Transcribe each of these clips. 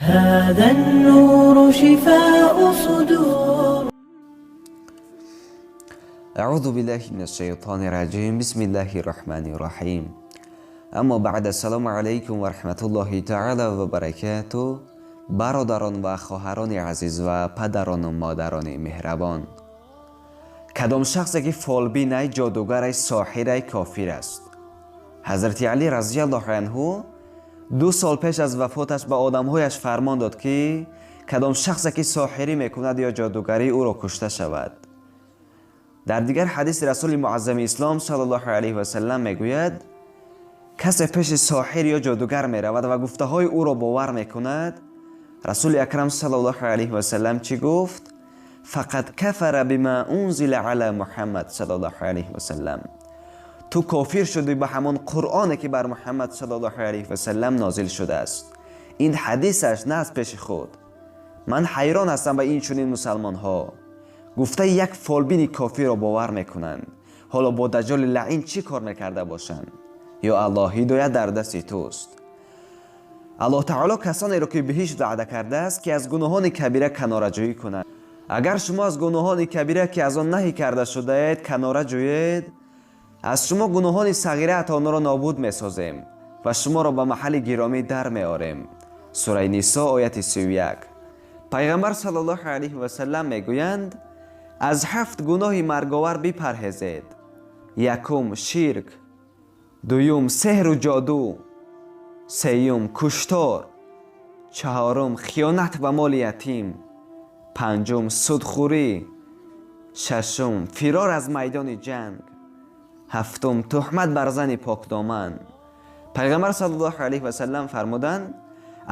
هذا النور شفاء صدور. أعوذ بالله من الشيطان الرجيم، بسم الله الرحمن الرحيم. أما بعد، السلام عليكم ورحمة الله تعالى وبركاته. Бародарон ва хоҳарони азиз ва падарону модарони меҳрабон, кадом шахсе ки фолбинай, ҷодугарай, соҳирай, кофир аст. Ҳазрати Алӣ разияллоҳу анҳу 2 сол пеш аз вафоташ ба одамҳояш фармон дод, ки кадом шахсе ки соҳирӣ мекунад ё ҷодугарӣ, ӯро кушта шавад. Дар дигар ҳадиси Расули муаззами ислом саллаллоҳу алайҳи васалам мегӯяд: касе пеши соҳир ё ҷодугар меравад ва гуфтаҳои ӯро бовар мекунад, Расули акрам саллаллоҳу алайҳи васалам чӣ гуфт? فقد كفر بما أنزل على محمد صلى الله عليه وسلم. Ту кофир шудӣ ба ҳамон Қуръоне, ки бар Муҳаммад саллаллоҳу алайҳи васалам нозил шудааст. Ин ҳадисаш на аз пеши худ. Ман ҳайрон ҳастам ба ин чунин мусалмонҳо, гуфтаи як фолбини кофирро бовар мекунанд. Ҳоло бо Даҷоли лаъин чӣ кор мекарда бошанд? Ё Аллоҳ, ҳидоят дар дасти туст. Аллоҳ таоло касонеро, ки биҳишт ваъда кардааст, ки аз гуноҳони кабира канораҷӯӣ кунанд. Агар шумо аз гуноҳони кабира, ки аз он наҳӣ карда шудаед, канора ҷӯед, аз шумо гуноҳони сағираатонро нобуд месозем ва шуморо ба маҳалли гиромӣ дар меорем. Сураи Нисо, ояти 31. Пайғамбар саллаллоҳу алайҳи васалам мегӯянд: аз ҳафт гуноҳи марговар бипарҳезед. Якум, ширк; дуюм, сеҳру ҷоду; сеюм, куштор; чаҳорум, хиёнат ба моли ятим; панҷум, судхӯрӣ; шашум, фирор аз майдони ҷанг; ҳафтум, туҳмат бар зани покдоман. Пайғамбар саллаллоҳу алайҳи васалам фармуданд: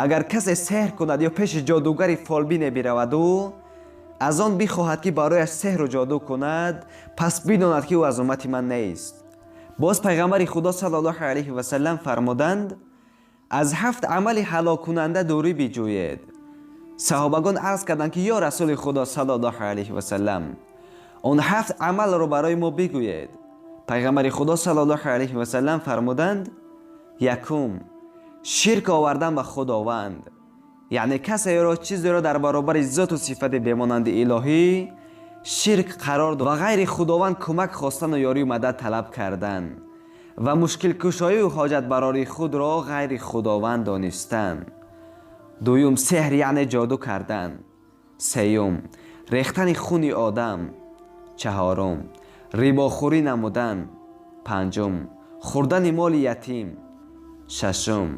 агар касе сеҳр кунад ё пеши ҷодугари фолбине бираваду аз он бихоҳад, ки барояш сеҳру ҷоду кунад, пас бидонад, ки ӯ аз уммати ман нест. Боз Пайғамбари Худо саллаллоҳу алайҳи васалам фармуданд: аз ҳафт амали ҳалоккунанда дурӣ биҷӯед. Саҳобагон арз карданд, ки ё Расули Худо саллаллоҳу алайҳи васалам, он ҳафт амалро барои мо бигӯед. Пайғамбари Худо саллаллоҳу алайҳи васалам фармуданд: якум, ширк овардан ба Худованд, яъне касеро, чизеро дар баробари зоту сифати бемонанди илоҳӣ ширк қарор ва ғайри Худованд кӯмак хостану ёрию мадад талаб кардан ва мушкилкушоию ҳоҷатбарории худро ғайри Худованд донистан. Дуюм, сеҳр, яъне ҷоду кардан. Сеюм, рехтани хуни одам. Чаҳорум, рибохӯрӣ намудан. Панҷум, хӯрдани моли ятим. Шашум,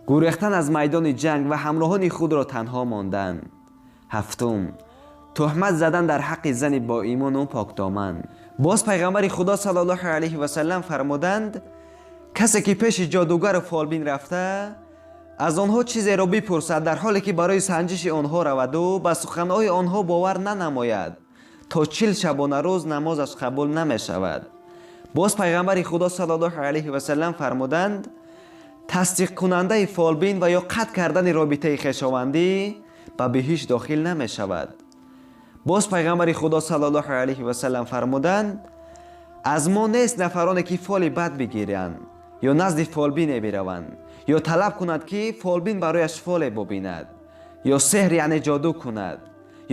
гурехтан аз майдони ҷанг ва ҳамроҳони худро танҳо мондан. Ҳафтум, туҳмат задан дар ҳаққи зани боимону покдоман. Боз Пайғамбари Худо саллаллоҳу алайҳи васалам фармуданд: касе ки пеши ҷодугару фолбин рафта, аз онҳо чизеро бипурсад, дар ҳоле ки барои санҷиши онҳо раваду ба суханҳои онҳо бовар нанамояд, то 40 шабона рӯз намозаш қабул намешавад. Боз Пайғамбари Худо саллаллоҳу алайҳи васалам фармуданд: тасдиқкунандаи фолбин ва ё қатъ кардани робитаи хешовандӣ ба биҳишт дохил намешавад. Боз Пайғамбари Худо саллаллоҳу алайҳи васалам фармуданд: аз мо нест нафароне, ки фоли бад бигиранд ё назди фолбине бираванд, ё талаб кунад, ки фолбин барояш фоле бубинад, ё сеҳр, яъне ҷоду кунад,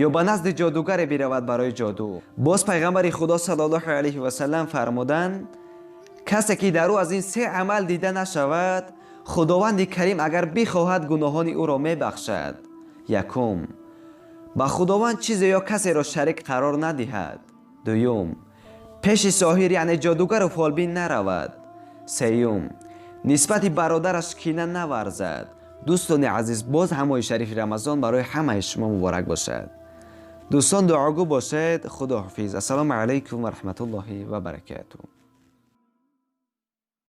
ё ба назди ҷодугаре биравад барои ҷоду. Боз Пайғамбари Худо саллаллоҳу алайҳи васалам фармуданд: касе ки дар ӯ аз ин се амал дида нашавад, Худованди Карим агар бихоҳад, гуноҳони ӯро мебахшад. Якум, ба Худованд чизе ё касеро шарик қарор надиҳад. Дуюм, пеши соҳир, яъне ҷодугару фолбин наравад. Сеюм, нисбати бародараш кина наварзад. Дӯстони азиз, боз ҳам моҳи шарифи Рамазон барои ҳамаи шумо муборак бошад. Дӯстон, дуогӯ бошед. Худоҳофиз. Ассалому алайкум ва раҳматуллоҳи ва баракатуҳ.